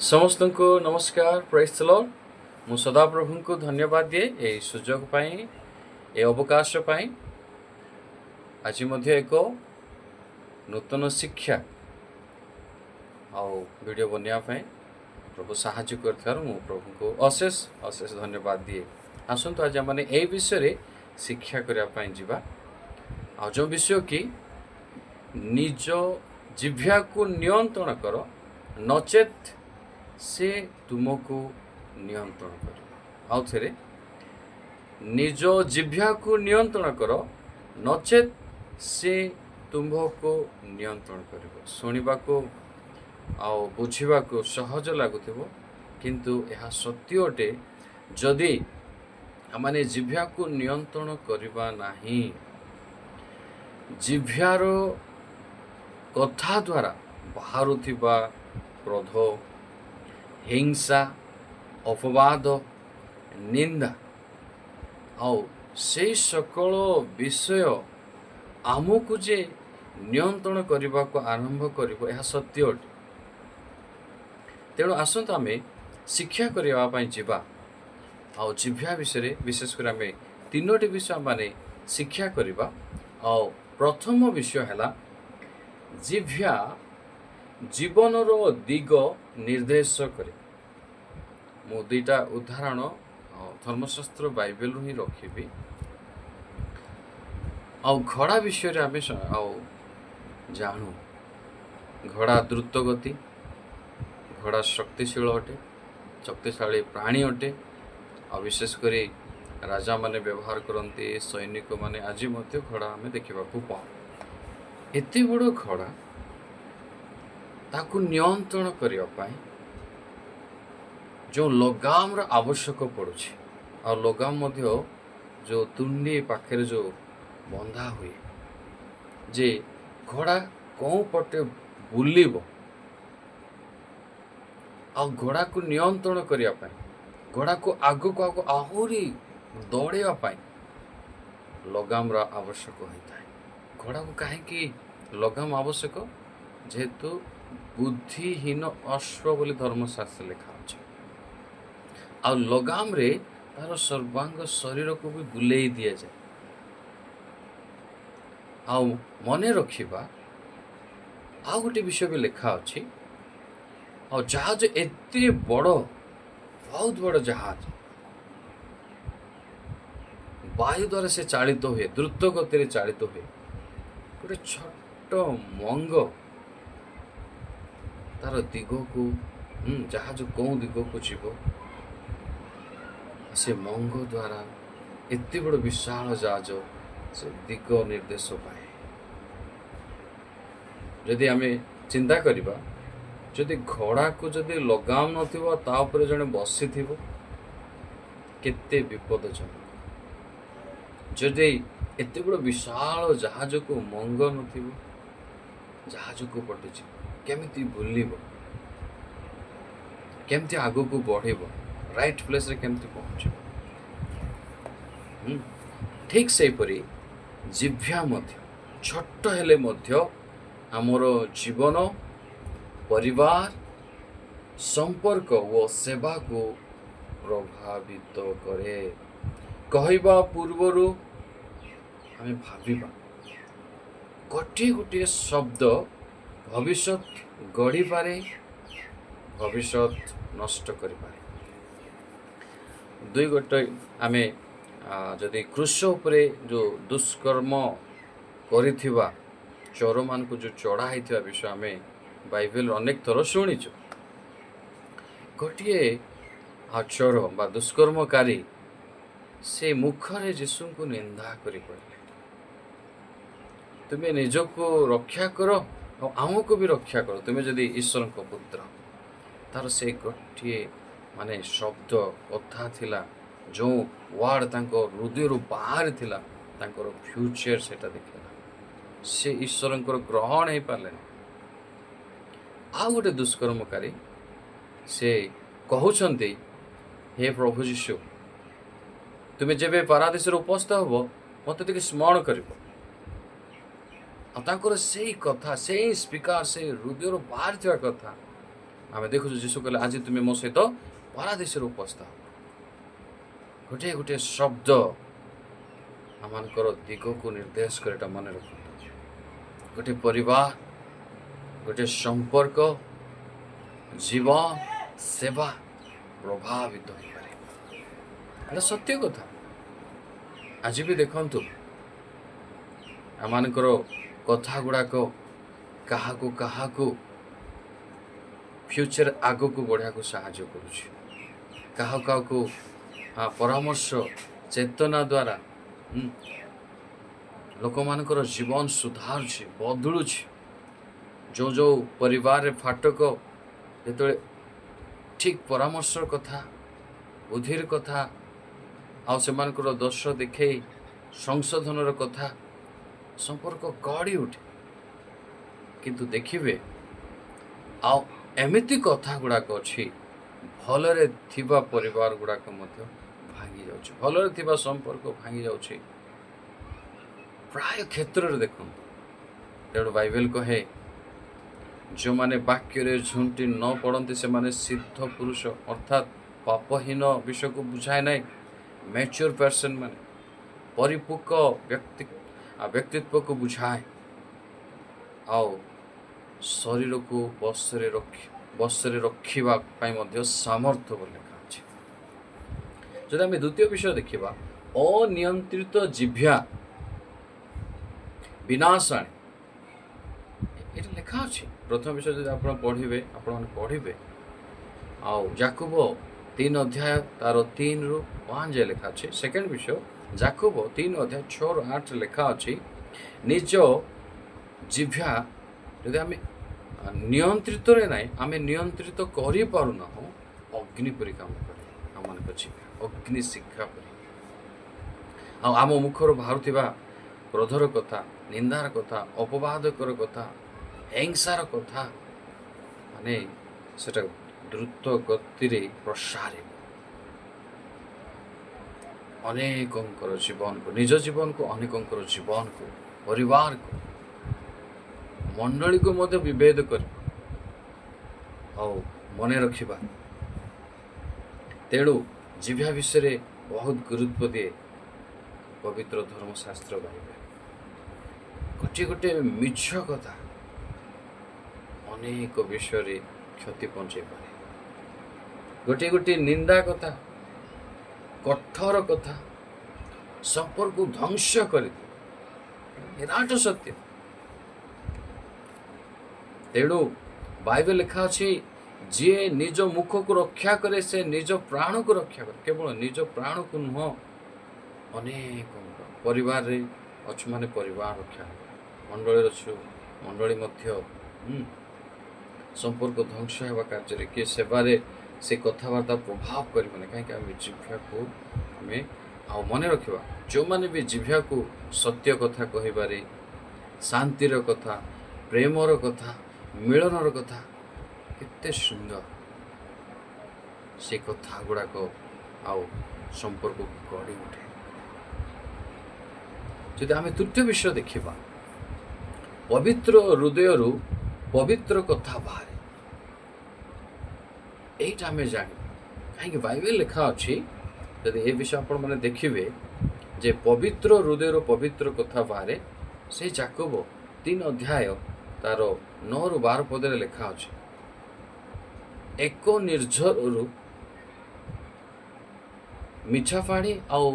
ସମସ୍ତଙ୍କୁ ନମସ୍କାର, ପ୍ରେଜ୍ ଲର୍ଡ। ମୁଁ ସଦାପ୍ରଭୁଙ୍କୁ ଧନ୍ୟବାଦ ଦିଏ ଏହି ସୁଯୋଗ ପାଇଁ, ଏ ଅବକାଶ ପାଇଁ। ଆଜି ମଧ୍ୟ ଏକ ନୂତନ ଶିକ୍ଷା ଆଉ ଭିଡ଼ିଓ ବନେଇବା ପାଇଁ ପ୍ରଭୁ ସାହାଯ୍ୟ କରିଥିବାରୁ ମୁଁ ପ୍ରଭୁଙ୍କୁ ଅଶେଷ ଅଶେଷ ଧନ୍ୟବାଦ ଦିଏ। ଆସନ୍ତୁ, ଆଜି ଆମେ ଏହି ବିଷୟରେ ଶିକ୍ଷା କରିବା ପାଇଁ ଯିବା, ଆଉ ଯେଉଁ ବିଷୟ କି ନିଜ ଜିହ୍ବାକୁ ନିୟନ୍ତ୍ରଣ କର, ନଚେତ୍ ସେ ତୁମକୁ ନିୟନ୍ତ୍ରଣ କରିବ। ଆଉ ଥରେ, ନିଜ ଜିହ୍ବାକୁ ନିୟନ୍ତ୍ରଣ କର, ନଚେତ୍ ସେ ତୁମ୍ଭକୁ ନିୟନ୍ତ୍ରଣ କରିବ। ଶୁଣିବାକୁ ଆଉ ବୁଝିବାକୁ ସହଜ ଲାଗୁଥିବ, କିନ୍ତୁ ଏହା ସତ୍ୟ ଅଟେ। ଯଦି ଆମମାନେ ଜିହ୍ବାକୁ ନିୟନ୍ତ୍ରଣ କରିବା ନାହିଁ, ଜିହ୍ବାର କଥା ଦ୍ୱାରା ବାହାରୁଥିବା କ୍ରୋଧ, ହିଂସା, ଅପବାଦ, ନିନ୍ଦା ଆଉ ସେଇ ସକଳ ବିଷୟ ଆମକୁ ଯେ ନିୟନ୍ତ୍ରଣ କରିବାକୁ ଆରମ୍ଭ କରିବ, ଏହା ସତ୍ୟ ଅଟେ। ତେଣୁ ଆସନ୍ତୁ, ଆମେ ଶିକ୍ଷା କରିବା ପାଇଁ ଯିବା ଆଉ ଜିହ୍ବା ବିଷୟରେ ବିଶେଷ କରି ଆମେ ତିନୋଟି ବିଷୟ ମାନେ ଶିକ୍ଷା କରିବା। ଆଉ ପ୍ରଥମ ବିଷୟ ହେଲା, ଜିହ୍ବା ଜୀବନର ଦିଗ ନିର୍ଦ୍ଦେଶ କରେ। ମୁଁ ଦୁଇଟା ଉଦାହରଣ ଧର୍ମଶାସ୍ତ୍ର ବାଇବେଲରୁ ହିଁ ରଖିବି। ଆଉ ଘୋଡ଼ା ବିଷୟରେ ଆମେ ଆଉ ଜାଣୁ, ଘୋଡ଼ା ଦ୍ରୁତ ଗତି, ଘୋଡ଼ା ଶକ୍ତିଶୀଳ ଅଟେ, ଶକ୍ତିଶାଳୀ ପ୍ରାଣୀ ଅଟେ। ଆଉ ବିଶେଷ କରି ରାଜାମାନେ ବ୍ୟବହାର କରନ୍ତି, ସୈନିକମାନେ। ଆଜି ମଧ୍ୟ ଘୋଡ଼ା ଆମେ ଦେଖିବାକୁ ପାଉ। ଏତେ ବଡ଼ ଘୋଡ଼ା, ତାକୁ ନିୟନ୍ତ୍ରଣ କରିବା ପାଇଁ ଯେଉଁ ଲଗାମର ଆବଶ୍ୟକ ପଡ଼ୁଛି, ଆଉ ଲଗାମ ମଧ୍ୟ ଯେଉଁ ତୁଣ୍ଡି ପାଖରେ ଯେଉଁ ବନ୍ଧା ହୁଏ ଯେ ଘୋଡ଼ା କେଉଁ ପଟେ ବୁଲିବ, ଆଉ ଘୋଡ଼ାକୁ ନିୟନ୍ତ୍ରଣ କରିବା ପାଇଁ, ଘୋଡ଼ାକୁ ଆଗକୁ ଆଗକୁ ଆହୁରି ଦୌଡ଼େଇବା ପାଇଁ ଲଗାମର ଆବଶ୍ୟକ ହୋଇଥାଏ। ଘୋଡ଼ାକୁ କାହିଁକି ଲଗାମ ଆବଶ୍ୟକ? ଯେହେତୁ ବୁଦ୍ଧିହୀନ ଅଶ୍ୱ ବୋଲି ଧର୍ମଶାସ୍ତ୍ର ଲେଖା ଅଛି। ଆଉ ଲଗାମରେ ତାର ସର୍ବାଙ୍ଗ ଶରୀରକୁ ବି ବୁଲେଇ ଦିଆଯାଏ। ଆଉ ମନେ ରଖିବା, ଆଉ ଗୋଟେ ବିଷୟ ବି ଲେଖା ଅଛି। ଆଉ ଜାହାଜ ଏତେ ବଡ଼, ବହୁତ ବଡ଼ ଜାହାଜ, ବାୟୁ ଦ୍ୱାରା ସେ ଚାଳିତ ହୁଏ, ଦ୍ରୁତ ଗତିରେ ଚାଳିତ ହୁଏ। ଗୋଟେ ଛୋଟ ମଙ୍ଗ ତାର ଦିଗକୁ, ଜାହାଜ କେଉଁ ଦିଗକୁ ଯିବ, ସେ ମଙ୍ଗ ଦ୍ୱାରା ଏତେ ବଡ଼ ବିଶାଳ ଜାହାଜ ସେ ଦିଗ ନିର୍ଦ୍ଦେଶ ପାଏ। ଯଦି ଆମେ ଚିନ୍ତା କରିବା, ଯଦି ଘୋଡ଼ାକୁ ଯଦି ଲଗାମ ନଥିବ, ତା ଉପରେ ଜଣେ ବସିଥିବ, କେତେ ବିପଦଜନକ। ଯଦି ଏତେ ବଡ଼ ବିଶାଳ ଜାହାଜକୁ ମଙ୍ଗ ନଥିବ, ଜାହାଜ କୋଉ ପଟେ ଯିବ, କେମିତି ବୁଲିବ, କେମିତି ଆଗକୁ ବଢ଼ିବ, ରାଇଟ୍ ପ୍ଲେସ୍ରେ କେମିତି ପହଞ୍ଚିବ? ଠିକ୍ ସେହିପରି ଜିହ୍ବା ମଧ୍ୟ ଛୋଟ ହେଲେ ମଧ୍ୟ ଆମର ଜୀବନ, ପରିବାର, ସମ୍ପର୍କ ଓ ସେବାକୁ ପ୍ରଭାବିତ କରେ। କହିବା ପୂର୍ବରୁ ଆମେ ଭାବିବା। ଗୋଟିଏ ଗୋଟିଏ ଶବ୍ଦ ଭବିଷ୍ୟତ ଗଢ଼ିପାରେ, ଭବିଷ୍ୟତ ନଷ୍ଟ କରିପାରେ। ଦୁଇ ଗୋଟେ ଆମେ ଯଦି କ୍ରୁଶ ଉପରେ ଯେଉଁ ଦୁଷ୍କର୍ମ କରିଥିବା ଚୋରମାନଙ୍କୁ ଯେଉଁ ଚଢ଼ା ହେଇଥିବା ବିଷୟ ଆମେ ବାଇବେଲ ଅନେକ ଥର ଶୁଣିଛୁ। ଗୋଟିଏ ଚୋର ବା ଦୁଷ୍କର୍ମକାରୀ ସେ ମୁଖରେ ଯୀଶୁଙ୍କୁ ନିନ୍ଦା କରି କହିଲେ, "ତୁମେ ନିଜକୁ ରକ୍ଷା କର ଆଉ ଆମକୁ ବି ରକ୍ଷା କର, ତୁମେ ଯଦି ଈଶ୍ୱରଙ୍କ ପୁତ୍ର।" ତାର ସେ ଗୋଟିଏ ମାନେ ଶବ୍ଦ କଥା ଥିଲା, ଯେଉଁ ୱାର୍ଡ଼ ତାଙ୍କ ହୃଦୟରୁ ବାହାରିଥିଲା, ତାଙ୍କର ଫ୍ୟୁଚର ସେଇଟା ଦେଖିଲା। ସେ ଈଶ୍ୱରଙ୍କର ଗ୍ରହଣ ହେଇପାରିଲେନି। ଆଉ ଗୋଟେ ଦୁଷ୍କର୍ମକାରୀ ସେ କହୁଛନ୍ତି, "ହେ ପ୍ରଭୁ ଯୀଶୁ, ତୁମେ ଯେବେ ପାରାଦୀସରେ ଉପସ୍ଥିତ ହବ, ମୋତେ ଟିକେ ସ୍ମରଣ କରିବ।" ଆଉ ତାଙ୍କର ସେଇ କଥା, ସେଇ ସ୍ପିକାର, ସେଇ ହୃଦୟରୁ ବାହାରିଥିବା କଥା ଆମେ ଦେଖୁଛୁ, ଯୀଶୁ କହିଲେ, "ଆଜି ତୁମେ ମୋ ସହିତ ପାରାଦୀସରେ ଉପସ୍ଥିତ ହେବ।" ଗୋଟିଏ ଗୋଟିଏ ଶବ୍ଦ ଆମମାନଙ୍କର ଦିଗକୁ ନିର୍ଦ୍ଦେଶ କରେ, ଏଟା ମନେ ରଖନ୍ତୁ। ଗୋଟିଏ ପରିବାର, ଗୋଟିଏ ସମ୍ପର୍କ, ଜୀବନ, ସେବା ପ୍ରଭାବିତ ହୋଇପାରେ। ଏଟା ସତ୍ୟ କଥା। ଆଜି ବି ଦେଖନ୍ତୁ, ଆମମାନଙ୍କର କଥା ଗୁଡ଼ାକ କାହାକୁ କାହାକୁ ଫ୍ୟୁଚର ଆଗକୁ ବଢ଼ିବାକୁ ସାହାଯ୍ୟ କରୁଛି, କାହାକୁ କାହାକୁ ପରାମର୍ଶ, ଚେତନା ଦ୍ୱାରା ଲୋକମାନଙ୍କର ଜୀବନ ସୁଧାରୁଛି, ବଦଳୁଛି। ଯେଉଁ ଯେଉଁ ପରିବାରରେ ଫାଟକ, ଯେତେବେଳେ ଠିକ୍ ପରାମର୍ଶର କଥା, ବୁଦ୍ଧିର କଥା ଆଉ ସେମାନଙ୍କର ଦୋଷ ଦେଖେଇ ସଂଶୋଧନର କଥା, ସମ୍ପର୍କ ଗଢ଼ି ଉଠେ। କିନ୍ତୁ ଦେଖିବେ, ଆଉ ଏମିତି କଥା ଗୁଡ଼ାକ ଅଛି, ଭଲରେ ଥିବା ପରିବାର ଗୁଡ଼ାକ ମଧ୍ୟ ଭାଙ୍ଗି ଯାଉଛି, ଭଲରେ ଥିବା ସମ୍ପର୍କ ଭାଙ୍ଗି ଯାଉଛି ପ୍ରାୟ କ୍ଷେତ୍ରରେ ଦେଖନ୍ତୁ। ତେଣୁ ବାଇବେଲ କହେ, ଯେଉଁମାନେ ବାକ୍ୟରେ ଝୁଣ୍ଟି ନ ପଡ଼ନ୍ତି, ସେମାନେ ସିଦ୍ଧ ପୁରୁଷ, ଅର୍ଥାତ୍ ପାପହୀନ ବିଷୟକୁ ବୁଝାଏ ନାହିଁ, ମ୍ୟାଚୁର ପର୍ସନ୍ ମାନେ ପରିପକ୍ୱ ବ୍ୟକ୍ତି ବ୍ୟକ୍ତିତ୍ୱକୁ ବୁଝାଏ ଆଉ ଶରୀରକୁ ବଶରେ ରଖିବା ପାଇଁ ମଧ୍ୟ ସାମର୍ଥ୍ୟ ବୋଲି ଲେଖା ଅଛି। ଯଦି ଆମେ ଦ୍ୱିତୀୟ ବିଷୟ ଦେଖିବା, ଅନିୟନ୍ତ୍ରିତ ଜିଭ୍ୟା ବିନାଶ ଆଣେ, ଏଇଟା ଲେଖା ଅଛି। ପ୍ରଥମ ବିଷୟ ଯଦି ଆପଣ ପଢ଼ିବେ, ଆପଣମାନେ ପଢ଼ିବେ, ଆଉ ଜାକୁବ 3 ଅଧ୍ୟାୟ ତାର 3ରୁ 5 ଯାଏ ଲେଖା ଅଛି। ସେକେଣ୍ଡ ବିଷୟ, ଜାକୁବ 3 ଅଧ୍ୟାୟ 6ରୁ 8 ଲେଖା ଅଛି, ନିଜ ଜିଭ୍ୟା ଯଦି ଆମେ ନିୟନ୍ତ୍ରିତରେ ନାହିଁ, ଆମେ ନିୟନ୍ତ୍ରିତ କରିପାରୁନାହୁଁ, ଅଗ୍ନି ପରି କାମ କରେ ଆମମାନଙ୍କ ଜିଭ୍ୟା, ଅଗ୍ନି ଶିଖା ପରି। ଆଉ ଆମ ମୁଖରୁ ବାହାରୁଥିବା କ୍ରୋଧର କଥା, ନିନ୍ଦାର କଥା, ଅପବାଦକର କଥା, ହିଂସାର କଥା, ମାନେ ସେଟା ଦ୍ରୁତ ଗତିରେ ପ୍ରସାରିବ, ଅନେକଙ୍କର ଜୀବନକୁ, ନିଜ ଜୀବନକୁ, ଅନେକଙ୍କର ଜୀବନକୁ, ପରିବାରକୁ, ମଣ୍ଡଳୀକୁ ମଧ୍ୟ ବିଭେଦ କରିବ। ଆଉ ମନେ ରଖିବା, ତେଣୁ ଜିଭ୍ୟା ବିଷୟରେ ବହୁତ ଗୁରୁତ୍ୱ ଦିଏ ପବିତ୍ର ଧର୍ମଶାସ୍ତ୍ର ବାଇବେଲ। ଗୋଟିଏ ଗୋଟିଏ ମିଛ କଥା ଅନେକ ବିଷୟରେ କ୍ଷତି ପହଞ୍ଚାଇ ପାରେ। ଗୋଟିଏ ଗୋଟିଏ ନିନ୍ଦା କଥା, କଠୋର କଥା ସମ୍ପର୍କକୁ ଧ୍ୱଂସ କରିଦିଏ। ନିରାଟ ସତ୍ୟ। ତେଣୁ ବାଇବେଲ ଲେଖା ଅଛି, ଯିଏ ନିଜ ମୁଖକୁ ରକ୍ଷା କରେ, ସେ ନିଜ ପ୍ରାଣକୁ ରକ୍ଷା କରେ। କେବଳ ନିଜ ପ୍ରାଣକୁ ନୁହଁ, ଅନେକଙ୍କ ପରିବାରରେ ଅଛୁ ମାନେ ପରିବାର ରକ୍ଷା ହେବ, ମଣ୍ଡଳୀରେ ଅଛୁ, ମଣ୍ଡଳୀ ମଧ୍ୟ ସମ୍ପର୍କ ଧ୍ୱଂସ ହେବା କାର୍ଯ୍ୟରେ କିଏ ସେବାରେ ସେ କଥାବାର୍ତ୍ତା ପ୍ରଭାବ କରିବନି। କାହିଁକି ଆମେ ଜିଭ୍ୟାକୁ ଆମେ ଆଉ ମନେ ରଖିବା, ଯେଉଁମାନେ ବି ଜିଭ୍ୟାକୁ ସତ୍ୟ କଥା କହିବାରେ, ଶାନ୍ତିର କଥା, ପ୍ରେମର କଥା, ମିଳନର କଥା, କେତେ ସୁନ୍ଦର ସେ କଥା ଗୁଡ଼ାକ ଆଉ ସମ୍ପର୍କକୁ ଗଢ଼ି ଉଠେ। ଯଦି ଆମେ ତୃତୀୟ ବିଷୟ ଦେଖିବା, ପବିତ୍ର ହୃଦୟରୁ ପବିତ୍ର କଥା ବାହାରେ, ଏଇଟା ଆମେ ଜାଣିବା। କାହିଁକି ବାଇବେଲ ଲେଖା ଅଛି, ଯଦି ଏ ବିଷୟ ଆପଣମାନେ ଦେଖିବେ ଯେ ପବିତ୍ର ହୃଦୟରୁ ପବିତ୍ର କଥା ବାହାରେ, ସେ ଜାକବ 3 ଅଧ୍ୟାୟ ତାର 9ରୁ 12 ପଦରେ ଲେଖା ଅଛି, ଏକ ନିର୍ଝରରୁ ମିଠା ପାଣି ଆଉ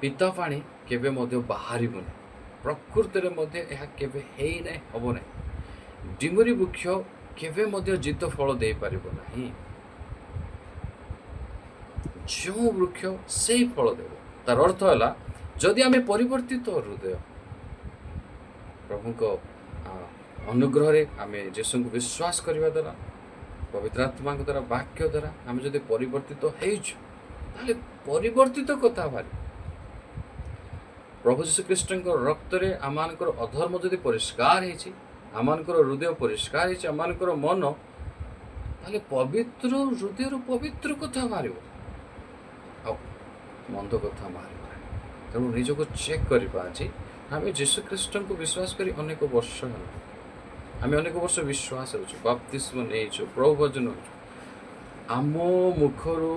ପିତା ପାଣି କେବେ ମଧ୍ୟ ବାହାରିବ ନାହିଁ। ପ୍ରକୃତିରେ ମଧ୍ୟ ଏହା କେବେ ହେଇନାହିଁ, ହେବ ନାହିଁ। ଡିମୁରି ବୃକ୍ଷ କେବେ ମଧ୍ୟ ଜୀତ ଫଳ ଦେଇପାରିବ ନାହିଁ। ଯେଉଁ ବୃକ୍ଷ ସେଇ ଫଳ ଦେବ। ତାର ଅର୍ଥ ହେଲା, ଯଦି ଆମେ ପରିବର୍ତ୍ତିତ ହୃଦୟ ପ୍ରଭୁଙ୍କ ଅନୁଗ୍ରହରେ ଆମେ ଯୀଶୁଙ୍କୁ ବିଶ୍ୱାସ କରିବା ଦ୍ୱାରା, ପବିତ୍ର ଆତ୍ମାଙ୍କ ଦ୍ୱାରା, ବାକ୍ୟ ଦ୍ୱାରା ଆମେ ଯଦି ପରିବର୍ତ୍ତିତ ହେଇଛୁ, ତାହେଲେ ପରିବର୍ତ୍ତିତ କଥା ବାହାରିବ। ପ୍ରଭୁ ଯୀଶୁ ଖ୍ରୀଷ୍ଟଙ୍କ ରକ୍ତରେ ଆମମାନଙ୍କର ଅଧର୍ମ ଯଦି ପରିଷ୍କାର ହେଇଛି, ଆମମାନଙ୍କର ହୃଦୟ ପରିଷ୍କାର ହେଇଛି, ଆମମାନଙ୍କର ମନ, ତାହେଲେ ପବିତ୍ର ହୃଦୟରୁ ପବିତ୍ର କଥା ବାହାରିବ ଆଉ ମନ୍ଦ କଥା ବାହାରିବ ନାହିଁ। ତେଣୁ ନିଜକୁ ଚେକ୍ କରିବା। ଆଜି ଆମେ ଯୀଶୁ ଖ୍ରୀଷ୍ଟଙ୍କୁ ବିଶ୍ୱାସ କରି ଅନେକ ବର୍ଷ ହେଲା। ଆମେ ଅନେକ ବର୍ଷ ବିଶ୍ୱାସ ହେଉଛୁ, ବାପ୍ତିସ୍ମ ନେଇଛୁ, ପ୍ରଭୁ ଭୋଜନ ହେଉଛୁ, ଆମ ମୁଖରୁ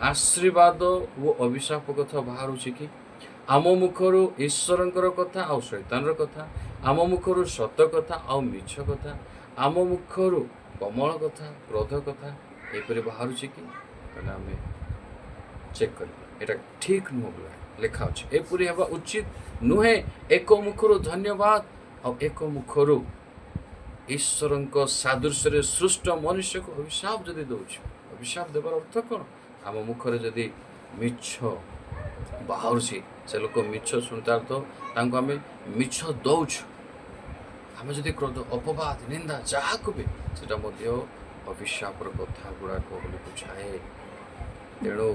ଆଶୀର୍ବାଦ ଓ ଅଭିଶାପ କଥା ବାହାରୁଛି କି? ଆମ ମୁଖରୁ ଈଶ୍ୱରଙ୍କର କଥା ଆଉ ଶୈତାନର କଥା, ଆମ ମୁଖରୁ ସତ କଥା ଆଉ ମିଛ କଥା, ଆମ ମୁଖରୁ କୋମଳ କଥା, କ୍ରୋଧ କଥା ଏପରି ବାହାରୁଛି କି? ତାହେଲେ ଆମେ ଚେକ୍ କରିବା। ଏଇଟା ଠିକ୍ ନୁହଁ ବୋଲି ଲେଖା ଅଛି। ଏପରି ହେବା ଉଚିତ ନୁହେଁ। ଏକ ମୁଖରୁ ଧନ୍ୟବାଦ ଆଉ ଏକ ମୁଖରୁ ଈଶ୍ୱରଙ୍କ ସାଦୃଶ୍ୟରେ ସୃଷ୍ଟ ମନୁଷ୍ୟକୁ ଅଭିଶାପ ଯଦି ଦେଉଛୁ, ଅଭିଶାପ ଦେବାର ଅର୍ଥ କ'ଣ? ଆମ ମୁଖରେ ଯଦି ମିଛ ବାହାରୁଛି, ସେ ଲୋକ ମିଛ ଶୁଣି ତ ତାଙ୍କୁ ଆମେ ମିଛ ଦଉଛୁ। ଆମେ ଯଦି କ୍ରୋଧ, ଅପବାଦ, ନିନ୍ଦା ଯାହାକୁ ବି, ସେଟା ମଧ୍ୟ ଅଭିଶାପର କଥା ଗୁଡ଼ାକ ବୋଲି ବୁଝାଏ। ତେଣୁ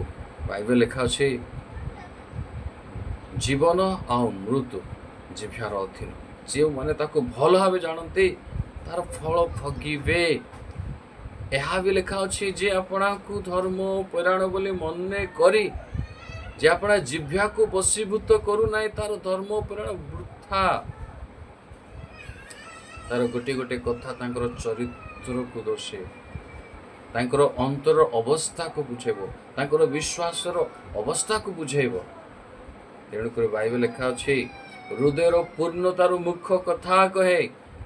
ବାଇବେଲ ଲେଖା ଅଛି, ଜୀବନ ଆଉ ମୃତ୍ୟୁ ଜିଭ୍ୟାର ଅଧୀନ। ଯେଉଁମାନେ ତାକୁ ଭଲ ଭାବେ ଜାଣନ୍ତି, ତାର ଫଳ ଭୋଗିବେ। ଏହା ବି ଲେଖା ଅଛି ଯେ ଆପଣଙ୍କୁ ଧର୍ମ ପରାୟଣ ବୋଲି ମନେ କରି ଯେ ଆପଣା ଜିଭ୍ୟାକୁ ବଶୀଭୂତ କରୁନାହିଁ, ତାର ଧର୍ମ ପରାୟଣ ବୃଥା। ତାର ଗୋଟିଏ ଗୋଟିଏ କଥା ତାଙ୍କର ଚରିତ୍ରକୁ ଦର୍ଶାଇବ, ତାଙ୍କର ଅନ୍ତର ଅବସ୍ଥାକୁ ବୁଝେଇବ, ତାଙ୍କର ବିଶ୍ୱାସର ଅବସ୍ଥାକୁ ବୁଝେଇବ। ତେଣୁକରି ବାଇବେଲ ଲେଖା ଅଛି, ହୃଦୟର ପୂର୍ଣ୍ଣତାରୁ ମୁଖ କଥା କହେ।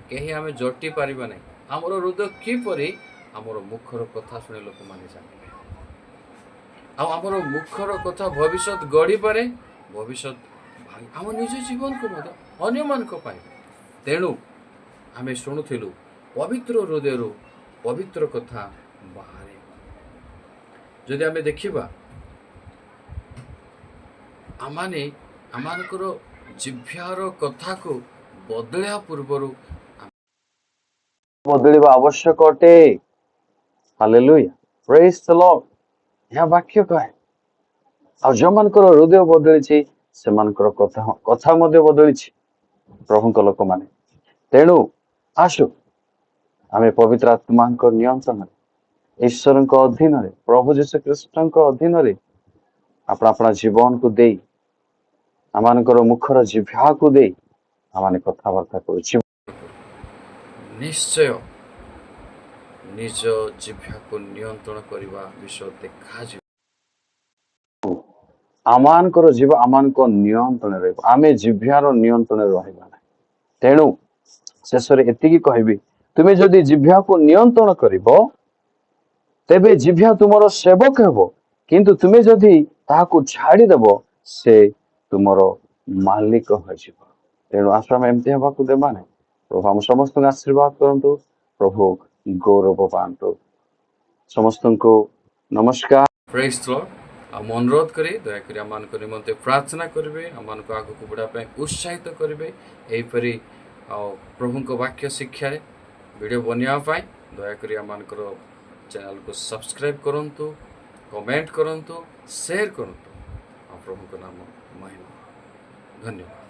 କେହି ଆମେ ଜଟି ପାରିବା ନାହିଁ। ଆମର ହୃଦୟ କିପରି, ଆମର ମୁଖର କଥା ଶୁଣି ଲୋକମାନେ ଜାଣିବେ। ଆଉ ଆମର ମୁଖର କଥା ଭବିଷ୍ୟତ ଗଢ଼ିପାରେ, ଭବିଷ୍ୟତ ଭାଙ୍ଗି ଆମ ନିଜ ଜୀବନକୁ ମଧ୍ୟ, ଅନ୍ୟମାନଙ୍କ ପାଇଁ। ତେଣୁ ଆମେ ଶୁଣୁଥିଲୁ, ପବିତ୍ର ହୃଦୟରୁ ପବିତ୍ର କଥା ବାହାରେ। ଯଦି ଆମେ ଦେଖିବା, ଆମମାନେ ଆମମାନଙ୍କର ଜିଭ୍ୟାର କଥାକୁ ବଦଳିବା ପୂର୍ବରୁ ବଦଳିବା ଆବଶ୍ୟକ ଅଟେ। ହାଲେଲୁୟା, ପ୍ରେଜ ଦ ଲର୍ଡ। ଏହା ବାକ୍ୟ କହେ। ଆଉ ଯେଉଁମାନଙ୍କର ହୃଦୟ ବଦଳିଛି, ସେମାନଙ୍କର କଥା କଥା ମଧ୍ୟ ବଦଳିଛି, ପ୍ରଭୁଙ୍କ ଲୋକମାନେ। ତେଣୁ ଆସୁ ଆମେ ପବିତ୍ର ଆତ୍ମାଙ୍କ ନିୟନ୍ତ୍ରଣରେ, ଈଶ୍ୱରଙ୍କ ଅଧୀନରେ, ପ୍ରଭୁ ଯୀଶୁ ଖ୍ରୀଷ୍ଟଙ୍କ ଅଧୀନରେ ଆପଣା ଆପଣା ଜୀବନକୁ ଦେଇ, ଆମମାନଙ୍କର ମୁଖର ଜିଭ୍ୟାକୁ ଦେଇ ଆମମାନେ କଥାବାର୍ତ୍ତା କରୁଛୁ। ନିଶ୍ଚୟ ନିଜ ଜିଭ୍ୟାକୁ ନିୟନ୍ତ୍ରଣ କରିବା ବିଷୟ ଦେଖାଯିବ। ଆମମାନଙ୍କର ଜୀବ ଆମମାନଙ୍କ ନିୟନ୍ତ୍ରଣରେ ରହିବ, ଆମେ ଜିଭ୍ୟାର ନିୟନ୍ତ୍ରଣରେ ରହିବା ନାହିଁ। ତେଣୁ ଶେଷରେ ଏତିକି କହିବି, ତୁମେ ଯଦି ଜିଭ୍ୟାକୁ ନିୟନ୍ତ୍ରଣ କରିବ, ତେବେ ଜିଭ୍ୟା ତୁମର ସେବକ ହେବ। କିନ୍ତୁ ତୁମେ ଯଦି ତାହାକୁ ଛାଡ଼ିଦେବ, ସେ ତୁମର ମାଲିକ ହୋଇଯିବ। ତେଣୁ ଆସ, ଆମେ ଏମିତି ହେବାକୁ ଦେବା ନାହିଁ। ପ୍ରଭୁ ଆମ ସମସ୍ତଙ୍କୁ ଆଶୀର୍ବାଦ କରନ୍ତୁ। ପ୍ରଭୁ ଗୌରବ ପାଆନ୍ତୁ। ସମସ୍ତଙ୍କୁ ନମସ୍କାର। ପ୍ରେଜ୍ ଲର୍ଡ। ଆଉ ମୁଁ ଅନୁରୋଧ କରି, ଦୟାକରି ଆମମାନଙ୍କ ନିମନ୍ତେ ପ୍ରାର୍ଥନା କରିବେ, ଆମମାନଙ୍କୁ ଆଗକୁ ବଢ଼ିବା ପାଇଁ ଉତ୍ସାହିତ କରିବେ। ଏହିପରି ଆଉ ପ୍ରଭୁଙ୍କ ବାକ୍ୟ ଶିକ୍ଷାରେ ଭିଡ଼ିଓ ବନେଇବା ପାଇଁ ଦୟାକରି ଆମମାନଙ୍କର ଚ୍ୟାନେଲକୁ ସବସ୍କ୍ରାଇବ୍ କରନ୍ତୁ, କମେଣ୍ଟ କରନ୍ତୁ, ସେୟାର କରନ୍ତୁ। ଆଉ ପ୍ରଭୁଙ୍କ ନାମ ମହିମା। ଧନ୍ୟବାଦ।